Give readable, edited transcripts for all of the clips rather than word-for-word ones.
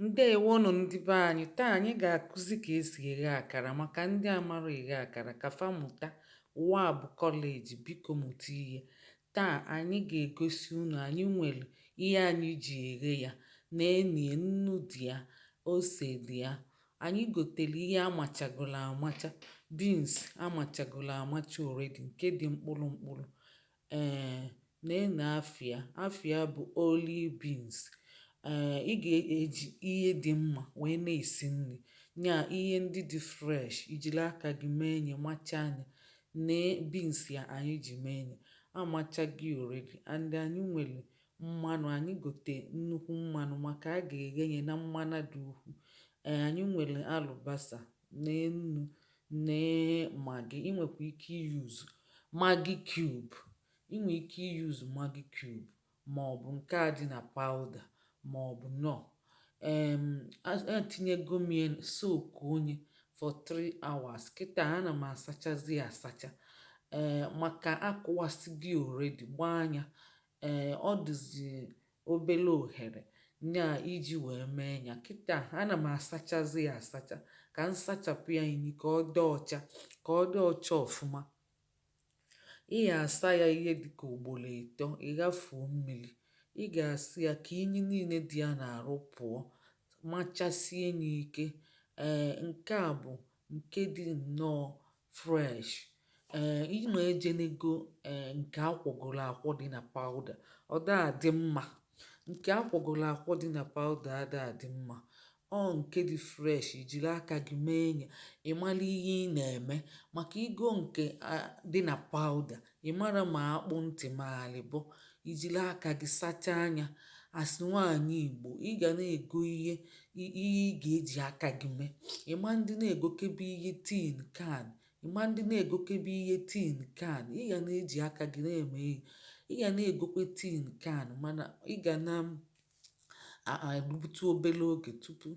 Ǹdeèwonù ndị be anyị. Taa anyị gà-àkụzi kà esì èghe àkàrà màkà ndị amarọ èghe àkàrà kà fa mụ̀ta. Ụwa a bụ̀ college, biko mụ̀ta ihe. Taa anyị gà-ègosi unu. Anyị nwèrè ihe anyị jì èghe ya na-enie. Nnu dị ya, ose dị ya. Anyị gòtèlè ihe amachagolo amacha, beans amachagolo amacha already, nke dị mkpụrụ mkpụrụ. Ee, na-ene afịa afịa bụ Olive beans. Ee, ị ga-eji ihe dị mma wee na-esi nri nya, ihe ndị dị fresh, ijiri aka gị mee nye, machaa anya. Nee beans ya anyị ji mee nye, amachago already. And anyị nwere mmanụ. Anyị gote nnukwu mmanụ maka a ga-eghe ya na mmanụ dị ukwu. Ee, anyị nwere alụbasa, nee nnu, nee Maggi. Ị nwekwa ike iyuzu Maggi cube, ị nwere ike iyuzu Maggi cube maọbụ nke a dị na powder maọbụ nọ. Etinyego m ya, soak onye for 3 hours. Kịta ana m asachazi asacha, ee, maka akụwasịgo already, gbaa anya. Ee, ọ dịzi obere ohere nya iji wee mee ya. Kịta ana m asachazi ya asacha ka m sachapụ ya inyi, ka ọ dị ọcha, ka ọ dị ọcha ọfụma. Ị ga-asa ya ihe dịka ugboro 3, ị ghafuo mmiri. Ị ga-asị ya ka inyi niile dị ya n'arụ pụọ, machasie ya ike. Ee, nke a bụ nke dị nnọọ fresh. Ee, ị na-ejenego. Ee, nke akwọgoro akwọ dị na powder, ọ da adị mma. Nke akwọgoro akwọ dị na powder ada adị mma. Ọ nke dị fresh, ijiri aka gị mee ya, ị mara ihe ị na-eme. Maka igo nke dị na powder, ị mara ma akpụ ntị ma alịbọ. Ijiri aka gị sachaa anya. Asị nwaanyị Igbo, ị ga na-ego ihe ihe ị ga-eji aka gị mee. Ịma ndị na-egokebe ihe tin can, ịma ndị na-egokebe ihe tin can. Ị ga na-eji aka gị na-eme ihe. Ị ga na-egokwe tin can, mana ị ga na egbutu obere oge tupu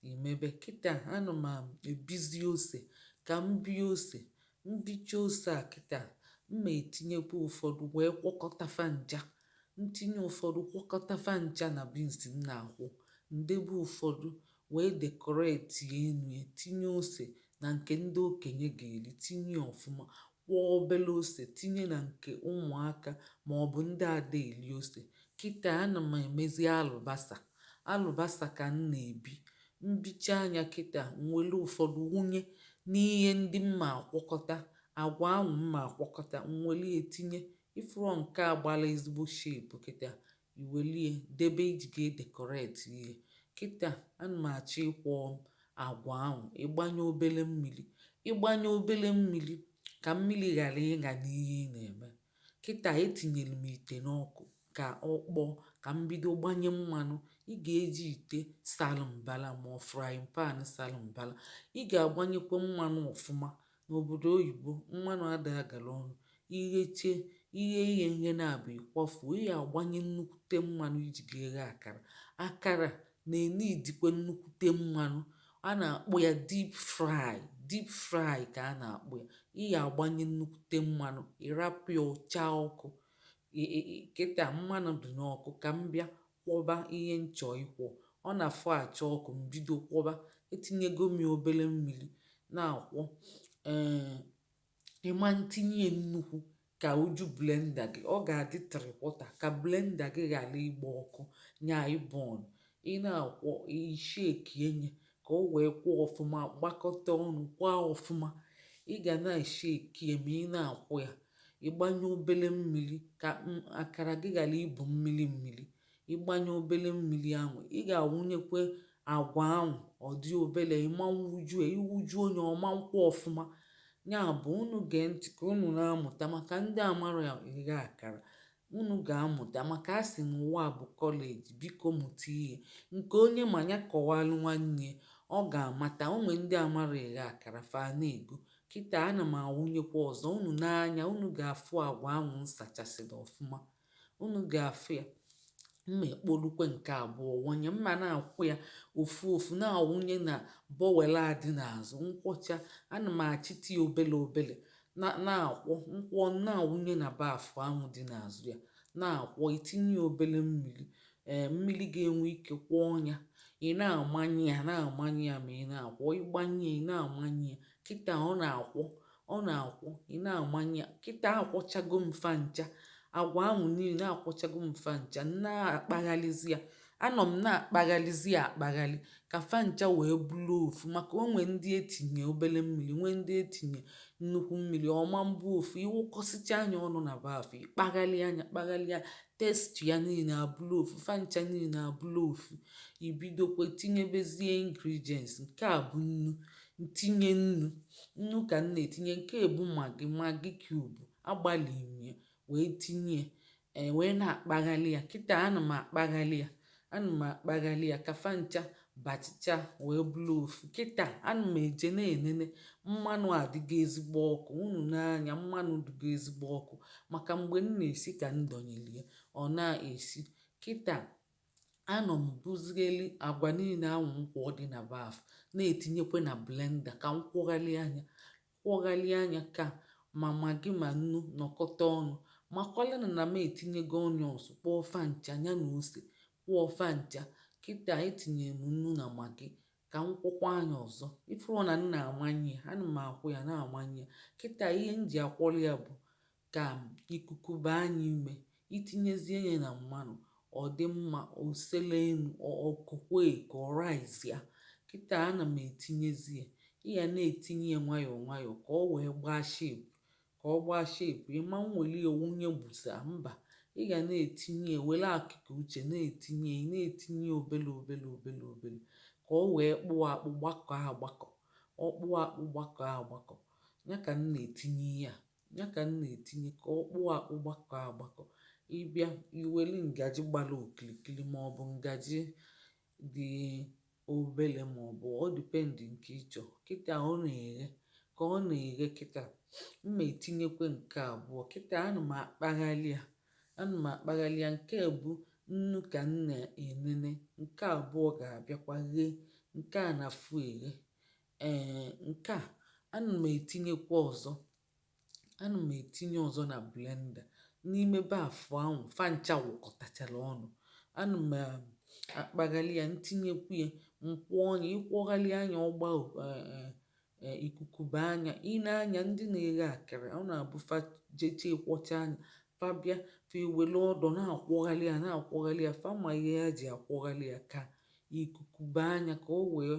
imebe. Kịta ana m ebizi ose ka m bie ose. Mbicha ose a kịta, m ma etinyekwa ụfọdụ wee kwọkọta ncha. Ntinye ụfọdụ, kwọkọta ncha na beans m na-akwọ. Ndebe ụfọdụ wee decorate enu ya, tinye ose na nke ndị okenye ga-eri, tinye ọfụma, kwọọ obere ose, tinye na nke ụmụaka maọbụ ndị ada eri ose. Kịta ana m emezi alụbasa. Alụbasa ka m na-ebi. Mbicha anya kịta, m were ụfọdụ wụnye n'ihe ndị m ma akwọkọta, agwa ahụ m ma akwọkọta, m were ya tinye. Ifuru nke a gbara ezigbo shape kịta, iwelie debe iji ga decorate ihe. Kịta ana m achọ ịkwọ agwa ahụ. Ịgbanye obere mmiri, ịgbanye obere mmiri ka mmiri ghara ịga n'ihe ị na-eme. Kịta etinyere m ite n'ọkụ ka ọ kpọọ, ka m bido gbanye mmanụ. Ị ga-eji ite sara mbara ma ọ frying pan sara mbara. Ị ga-agbanyekwa mmanụ ọfụma. N'obodo oyibo, mmanụ ada agara ọnụ. Ighechie ihe, ighe ihe na-abụ ịkwafuo. Ị ga-agbanye nnukwute mmanụ iji ga-eghe akara. Akara na-enidikwe nnukwute mmanụ. A na-akpọ ya deep fry, deep fry ka a na-akpọ ya. Ị ga-agbanye nnukwute mmanụ, ịrapụ ya ụcha ọkụ. Kịta mmanụ dị n'ọkụ ka m bịa kwọba ihe nchọ ịkwọ. Ọ na-afọ acha ọkụ, m bido kwọba. Etinyego m ya obere mmiri na-akwọ. Ee, ịma ntinye nnukwu ka uju blender gị, ọ ga-adị three quarter ka blender gị ghara ịgba ọkụ nya ịbọn. Ị na-akwọ, ishake nye ka o wee kwọọ ọfụma, gbakọta ọnụ, kwaa ọfụma. Ị ga na-eshake ya ma ị na-akwọ ya. Ịgbanye obere mmiri ka akara gị ghara ịbụ mmiri mmiri. Ịgbanye obere mmiri ahụ, ị ga-awụnyekwe agwa ahụ. Ọ dị obere, ịma nwuju ya. Iwuju onye ọma nkwọ ọfụma. Ya bụ, unu gee ntị ka unu na-amụta maka ndị amara eghe akara. Unu ga-amụta maka a sị n'ụwa bụ college, biko mụta ihe. Nke onye ma ya kọwalụ nwanne ya, ọ ga-amata. O nwee ndị amara eghe akara, fa na-ego. Kịta ana m awụnyekwa ọzọ. Unu n'anya, unu ga-afụ agwa ahụ m sachasịrị ọfụma. Unu ga-afụ ya. Mma ekporukwe nke abụọ wụnye. Mma na-akwụ ya ofu ofu, na-awụnye na bowl a dị n'azụ nkwọcha. Ana m achịta ya obele obele na-akwọ nkwọ, na-awụnye na baafụ ahụ dị n'azụ ya, na-akwọ. Itinye ya obere mmiri, ee, mmiri ga-enwe ike kwọọ ya. Ị na-amanye ya, na-amanye ya ma ị na-akwọ. Ịgbanye, ị na-amanye ya. Kịta ọ na-akwọ, ọ na-akwọ, ị na-amanye ya. Kịta akwọchago m fa ncha, agwa ahụ niile akwọchago m fa ncha. Na-akpaghalizi ya, anọ m na-akpaghalizi ya akpaghali ka fa ncha wee bụrụ ofu, maka onwe ndị etinye obele mmiri, nwee ndị etinye nnukwu mmiri. Ọma mbụ ofu ịwụkọsịcha anya ọnụ na bafu, ịkpaghalị anya, kpaghalị ya, taste ya niile abụrụ ofu, fa ncha niile abụrụ ofu. Ibidokwe tinyebezie ingredients. Nke a bụ nnu, ntinye nnu, nnu ka m na-etinye. Nke bụ Maggi, Maggi cube agbalị m ya wee tinye. Ee, wee na-akpaghalị ya. Kịta ana m akpaghalị ya, ana m akpaghalị ya ka fa ncha bachicha wee bụrụ ofu. Kịta ana m eje na-enene mmanụ adịgo ezigbo ọkụ. Unu n'anya, mmanụ dịgo ezigbo ọkụ, maka mgbe m na-esi ka m dọnyere ya, ọ na-esi. Kịta anọ m bụzieli agwa niile ahụ nkwọ dị na baf, na-etinyekwe na blender ka m kwọghalị anya, kwọghalị anya ka ma Maggi ma nnu nọkọta ọnụ. Makwalụ na m etinyego onions, kwọọ fa ncha ya na ose, kwọọ fa ncha. Kịta etinyere m nnu na Maggi ka m kwọkwa anya ọzọ. Ifuru na m na-amanye ya, ana m akwụ ya, na-amanye ya. Kịta ihe m ji akwọrọ ya bụ ka ikuku baa anya ime. Itinyezie ya na mmanụ, ọ dị mma, osele enu, ọkụkwa eko, ọ rise ya. Kịta ana m etinyezi ya. Ị ya na-etinye ya nwayọọ nwayọọ ka ọ wee gbaa shape, ka ọ gbaa shape. Ịma nweli ya wunye gbusa, mba. Ị ga na-etinye ya, were akịka uche na-etinye ya, na-etinye ya obele obele, obele obele, ka ọ wee kpụọ akpụ, gbakọ agbakọ. Ọ kpụọ akpụ, gbakọ agbakọ, ya ka m na-etinye ihe a, ya ka m na-etinye ka ọ kpụọ akpụ, gbakọ agbakọ. Ịbịa iweli ngaji gbara okirikiri maọbụ ngaji dị obele, maọbụ ọ depend nke ịchọ. Kịta ọ na-eghe, ka ọ na-eghe kịta m ma etinyekwe nke abụọ. Kịta ana m akpaghalị ya, ana m akpaghalị ya. Nke bụ nnu ka m na-enene. Nke abụọ ga-abịakwa ghee. Nke a na-afụ eghe. Ee, nke a ana m etinyekwa ọzọ, ana m etinye ọzọ na blender n'ime bafu ahụ fa ncha wụkọtachara ọnụ. Ana m akpaghalị ya, ntinyekwu ya, nkwọ anya. Ịkwọghalị anya, ọgba ikuku baa anya. I nee anya, ndị na-eghe akara, ọ na-abụ fa jeche kwọcha anya, fa bịa, fa ewelu ọdọ na-akwọghalị ya, na-akwọghalị ya. Fa ma ihe ha ji akwọghalị ya, ka ikuku baa anya, ka o wee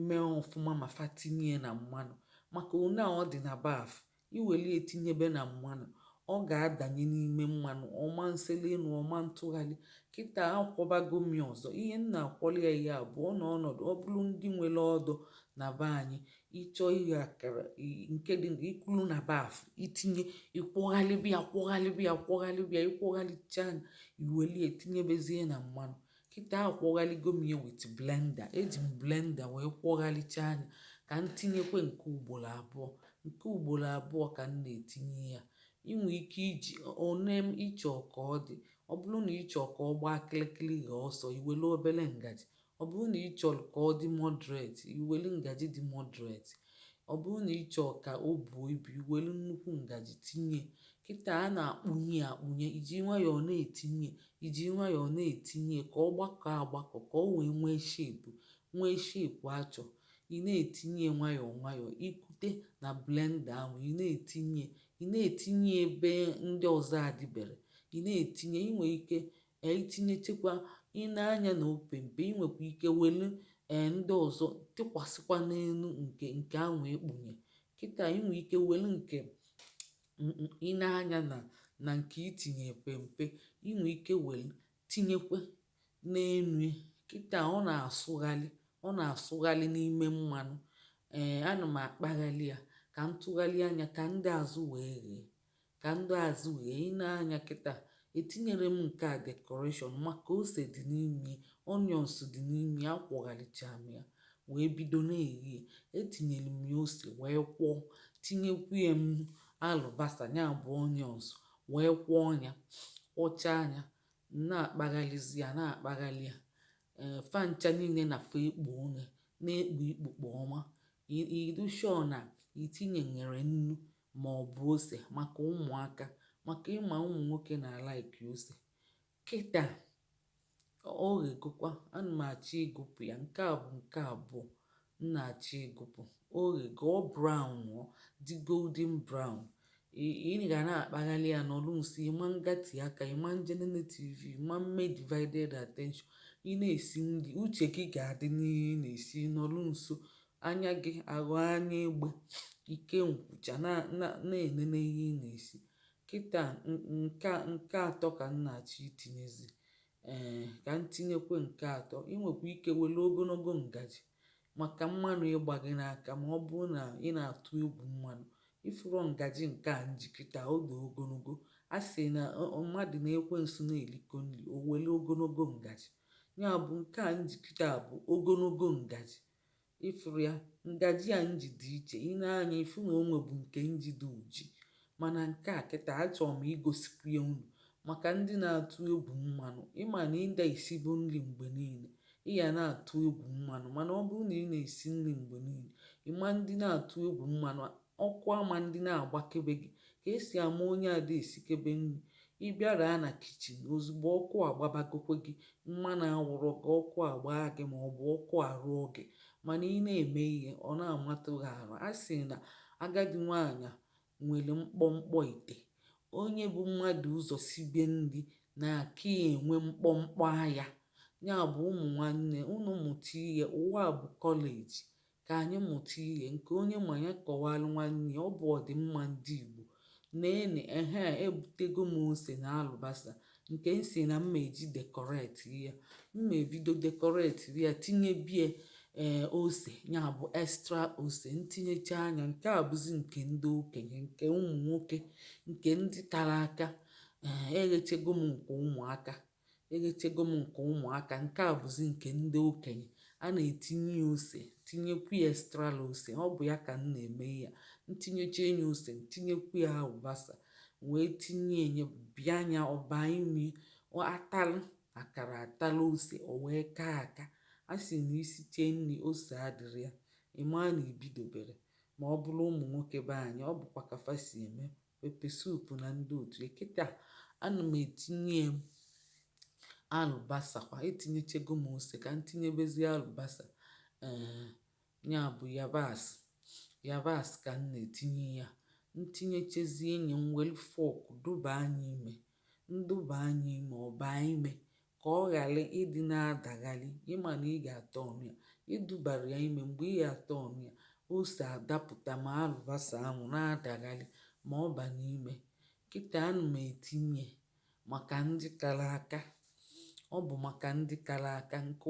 mee ọfụma ma fa tinye ya na mmanụ, maka one a ọ dị na baf, iweli etinyebe na mmanụ, ọ ga-adanye n'ime mmanụ, ọma nseli enu, ọma ntụgharị. Kịta akwọbago m ya ọzọ. Ihe m na-akwọli ya, ihe abụọ na ọnọdụ. Ọ bụrụ ndị nwere ọdụ na be anyị, ịchọọ ighe akara nke dị ikulu na baf, itinye, ịkwọghalịbịa, kwọghalịbịa, kwọghalịbịa, ịkwọghalịcha, iweli etinyebezie na mmanụ. Kịta akwọghaligo m ya with blender. Eji m blender wee kwọghalịcha anya ka m tinyekwe nke ugboro abụọ. Nke ugboro abụọ ka m na-etinye ya. Ị nwee ike iji one ịchọ ka ọ dị. Ọ bụrụ na ị chọọ ka ọ gbaa kịlịkịlị, ghee ọsọ, iwere obere ngaji. Ọ bụrụ na ị chọrọ ka ọ dị moderate, iwere ngaji dị moderate. Ọ bụrụ na ị chọọ ka o buo ibu, iwere nnukwu ngaji tinye. Kịta a na-akpụnye akpụnye, iji nwayọọ na-etinye, iji nwayọọ na-etinye ka ọ gbakọ agbakọ, ka ọ wee nwee shape, nwee shape achọ. Ị na-etinye nwayọọ nwayọọ, ikute na blender ahụ, ị na-etinye, ị na-etinye ebe ndị ọzọ adịbere. Ị na-etinye, ị nwee ike itinyechekwa. Ị na-anya na opempe, ị nwekwa ike welu ndị ọzọ tịkwasịkwa n'elu nke ahụ ekpunye. Kịta ị nwee ike welu nke ị na-anya na nke itinye pempe, ị nwee ike welu tinyekwe n'enu. Kịta ọ na-asụghalị, ọ na-asụghalị n'ime mmanụ. Ee, ana m akpaghalị ya ka m tụgharịa anya ka ndị azụ wee ghee, ka ndị azụ ghee. Ị na-anya, kịta etinyere m nke a decoration, maka ose dị n'ime, onions dị n'ime. Akwọghalicha m ya wee bido na-eghe. Etinyere m ya ose wee kwọọ, tinyekwu ya m alụbasa, ya bụ onions, wee kwọọ ya, kwọchaa ya. Na-akpaghalizi ya, na-akpaghalị ya. Ee, fa ncha niile na fa ekpo one na-ekpo ikpukpo ọma. Ịdụ sure na itinyere nnu ma ọ bụ ose maka ụmụaka, maka ịma ụmụ nwoke na like ose. Kịta O ghegokwa, ana m achọ ịgụpụ ya. Nke a bụ nke abụọ m na-achọ ịgụpụ. O ghego, ọ brown, ọ dị golden brown. Ị ga na-akpaghalị ya nọlụ nso, ịma ngati aka, ịma njenene TV, ịma mme divided attention. Ị na-esi nri, uche gị ga-adị n'ihe ị na-esi. Nọlụ nso, anya gị aghọ anya egbe ike nkwụcha na-enene ihe ị na-esi. Kịta nke atọ ka m na-achọ itinyezi. Ee, ka m tinyekwe nke atọ. Ị nwekwa ike were ogologo ngaji maka mmanụ ịgba gị n'aka, ma ọ bụrụ na ị na-atụ egwu mmanụ. Ifuru ngaji nke a nji kịta, ọ dị ogologo. A sị na mmadụ na ekwensu na-elikọ nri, o were ogologo ngaji. Ya bụ, nke a nji kịta bụ ogologo ngaji. Ifuru ya, ngaji a nji dị iche. Ị na-anya ifu na o nwebu nke nji dị uji, mana nke a kịta achọrọ m igosikwu ya unu maka ndị na-atụ egwu mmanụ. Ịma na ịda esibu nri mgbe niile, ị ya na-atụ egwu mmanụ, mana ọ bụrụ na ị na-esi nri mgbe niile, ịma ndị na-atụ egwu mmanụ, ọkụ ama ndị na-agbakebe gị. Ka esi ama onye ada esikebe nri, ị bịara na kitchen, ozugbo ọkụ agbabagokwe gị, mmanụ awụrọ gị, ọkụ agbaa gị ma ọ bụ ọkụ arụọ gị. Mana ị na-eme ihe, ọ na-amatụ gị arụ. A sị na agadi nwaanyị nwere mkpọmkpọ ite. Onye bụ mmadụ ụzọ sibe nri na-aka ya enwe mkpọmkpọ aya. Ya bụ, ụmụ nwanne, unu mụta ihe. Ụwa bụ college, ka anyị mụta ihe. Nke onye ma ya kọwalụ nwanne ya. Ọ bụ ọdịmma ndị Igbo nene. Ehe, ebutego m ose na alụbasa nke m si na mma eji decorate ya. Mma ebido decorate ya, tinye bie ee ose, ya bụ extra ose ntinyecha anya. Nke a bụzi nke ndị okenye, nke ụmụ nwoke, nke ndị kara aka. Ee, eghechego m nke ụmụaka, eghechego m nke ụmụaka. Nke a bụzi nke ndị okenye. A na-etinye ya ose, tinyekwu ya extra ose. Ọ bụ ya ka m na-eme ya. Ntinyecha ya ose, ntinyekwu ya alụbasa, wee tinye nye bịa anya ọba imi atalụ akara, atala ose, o wee kaa aka. A sị na isiche nri ose adịrị ya, ịmaa na ibidobere. Ma ọ bụrụ ụmụ nwoke be anyị, ọ bụkwa ka fa si eme pepper soup na ndị otu ya. Kịta ana m etinye alụbasa kwa. Etinyechego m ose, ka m tinyebezie alụbasa. Ee, ya bụ yabasị, yabasị ka m na-etinye ya. Ntinyechezie nye, m welu fork dụba anya ime, ndụba anya ime, ọ baa ime ka ọ ghara ịdị na-adagharị. Ịma na ị ga-atọ ọnụ ya, ịdụbara ya ime. Mgbe ị ga-atọ ọnụ ya, ose adapụta ma alụbasa ahụ na-adagharị ma ọ ba n'ime. Kịta ana m etinye maka ndị kara aka. Ọ bụ maka ndị kara aka. Nke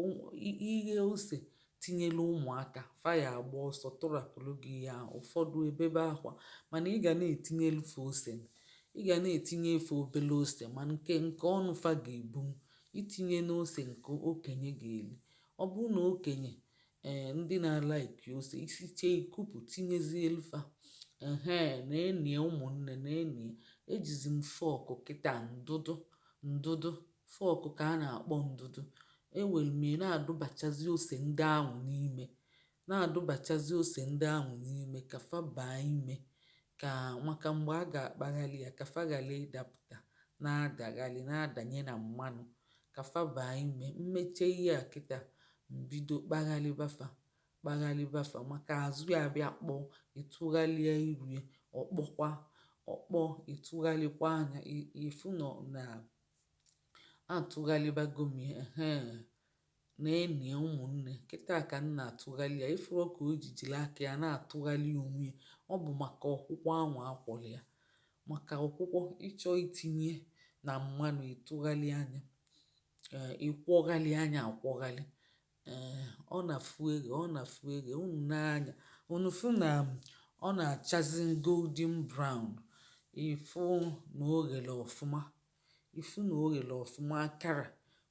ighe ose tinyelu ụmụaka, faya agba ọsọ tụrapụrụ gị ihe ahụ, ụfọdụ ebebe akwa. Mana ị ga na-etinyelu fa ose, ị ga na-etinye efe obele ose, ma nke nke ọnụ fa ga-ebu itinye n'ose nke okenye ga-eri. Ọ bụrụ na okenye, ee, ndị na-alike ose, isiche ikupu tinyezielu fa. Ehe, na-enie ụmụnne na-enie. Ejizi m fork kịta, ndụdụ, ndụdụ fork ka a na-akpọ ndụdụ. Ewere m ya na-adụbachazi ose ndị ahụ n'ime, na-adụbachazi ose ndị ahụ n'ime ka fa baa ime, ka maka mgbe a ga-akpaghalị ya, ka fa ghara ịdapụta na-adaghalị na-adanye na mmanụ, ka fa baa ime. Mmeche ihe a kịta, mbido kpaghalịba fa, kpaghalịba fa, maka azụ ya bịa kpọọ, ịtụghalịa iru ya, ọkpọkwa ọkpọ, ịtụghalịkwa anya ịfụ nọ na atụghalịbago m ya. Ehe, na-enie ụmụnne, kịta ka m na-atụghalị ya. Ifuru ka o ji jiri aka ya na-atụghalị onwe ya. Ọ bụ maka ọkwụkwọ ahụ akwọrọ ya, maka ọkwụkwọ ịchọ itinye na mmanụ. Ịtụghalị anya, ee, ịkwọghalị anya, akwọghalị. Ee, ọ na-afụ eghe, ọ na-afụ eghe. Unu n'anya unu fụ na ọ na-achazi golden brown. Ịfụ na o ghere ọfụma, ịfụ na o ghere ọfụma. Akara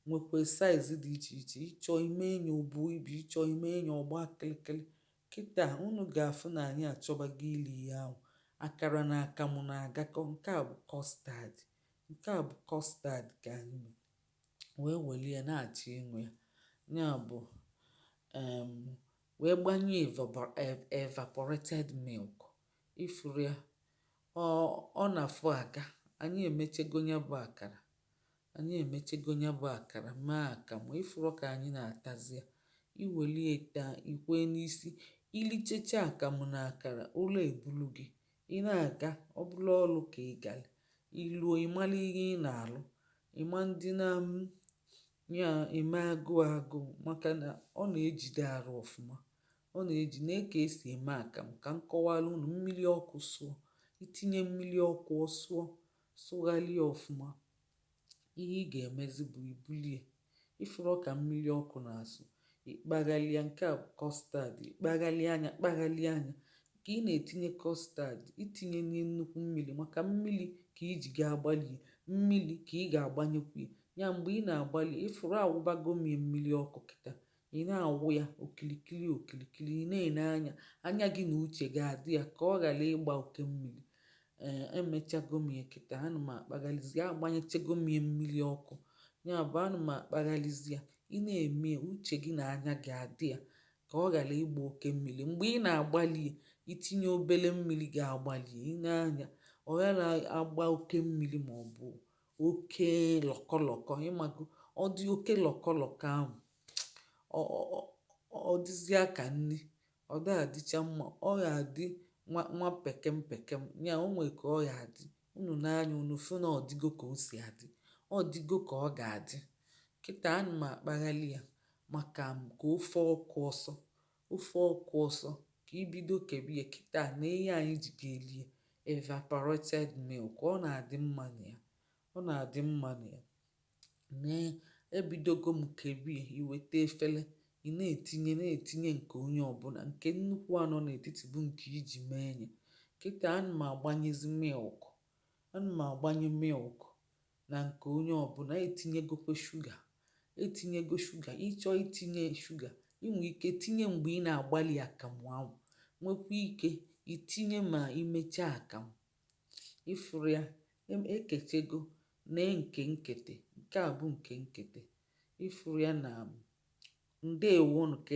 nwekwa size dị iche iche. Ịchọ ime enye obu ibu, ịchọ ime enye ọgba kịlịkịlị. Kịta unu ga-afụ na anyị achọbago ili ihe ahụ. Akara na akamụ na-agakọ. Nke a bụ custard, nke a bụ custard ka anyị mee wee were ya na-achọ ịṅụ ya. Ya bụ wee gbanye evaporated milk. Ifuru ya, ọ na-afụ aka. Anyị emechego ya bụ akara. Anyị emechego ya bụ akara, mee akamụ. Ịfụrọ ka anyị na-atazi ya? Iwelie taa, ikwe n'isi, ilichecha akamụ na akara, ụlọ ebulu gị, ị na-aga. Ọ bụla ọlụ ka ị gara, iluo, ịmala ihe ị na-alụ, ịma ndị na ya eme agụụ agụụ, maka na ọ na-ejide arụ ọfụma. Ọ na-eji na ka esi eme akamụ, ka m kọwara unu. Mmiri ọkụ sụọ, itinye mmiri ọkụ, ọ sụọ, sụgharịa ọfụma. Ihe ị ga-emezi bụ ibulie. Ịfụrọ ka mmiri ọkụ na-asụ, ịkpaghalịa. Nke a bụ custard. Ịkpaghalịa anya, kpaghalịa anya ka ị na-etinye custard. Itinye nnukwu mmiri, maka mmiri ka iji ga-agbalie mmiri ka ị ga-agbanyekwu ya mgbe ị na-agbalị. Ịfụrụ, awụbago m mmiri ọkụ kịta. Ị na-awụ ya okilikili okilikili, ị na-ene anya, anya gị na uche ga-adị ya ka ọ ghara ịgba oke mmiri. Ee, emechago m ya kịta. Ana m akpaghalizi ya, agbanyechego m ya mmiri ọkụ. Ya bụ, ana m akpaghalizi ya. Ị na-eme, uche gị na anya gị adị ya ka ọ ghara ịgba oke mmiri. Mgbe ị na-agbalị, itinye obere mmiri ga-agbalị. Ị na-anya, ọ ghara agba oke mmiri maọbụ oke lọkọlọkọ. Ịmago, ọ dị oke lọkọlọkọ ahụ, ọ dịzịa ka nni, ọ da adịcha mma. Ọ ga-adị nwa nwa pekem pekem ya. O nwee ka ọ ga-adị unu n'anya, unu fụ na ọ dịgo ka o si adị, ọ dịgo ka ọ ga-adị kịta. Ana m akpaghalị ya maka ka ofe ọkụ ọsọ, ofe ọkụ ọsọ, ka ibido kebe ya kịta. Na ihe anyị ji ga-elie evaporated milk, ọ na-adị mma na ya, ọ na-adị mma na ya. Nee, ebidogo m kebie. Iweta efere, ị na-etinye, na-etinye nke onye ọbụla. Nke nnukwu anọ n'etiti bụ nke iji mee ya. Kịta ana m agbanyezi milk, ana m agbanye milk na nke onye ọbụla. Etinyegokwe shuga, etinyego shuga. Ịchọọ itinye shuga, inwe ike tinye mgbe ị na-agbalị akamụ ahụ, nwekwa ike itinye ma imechaa akamụ. Ifuru ya, ekechego. Nee nke nkete, nke a bụ nke nkete. Ifuru ya na ndewonu ka.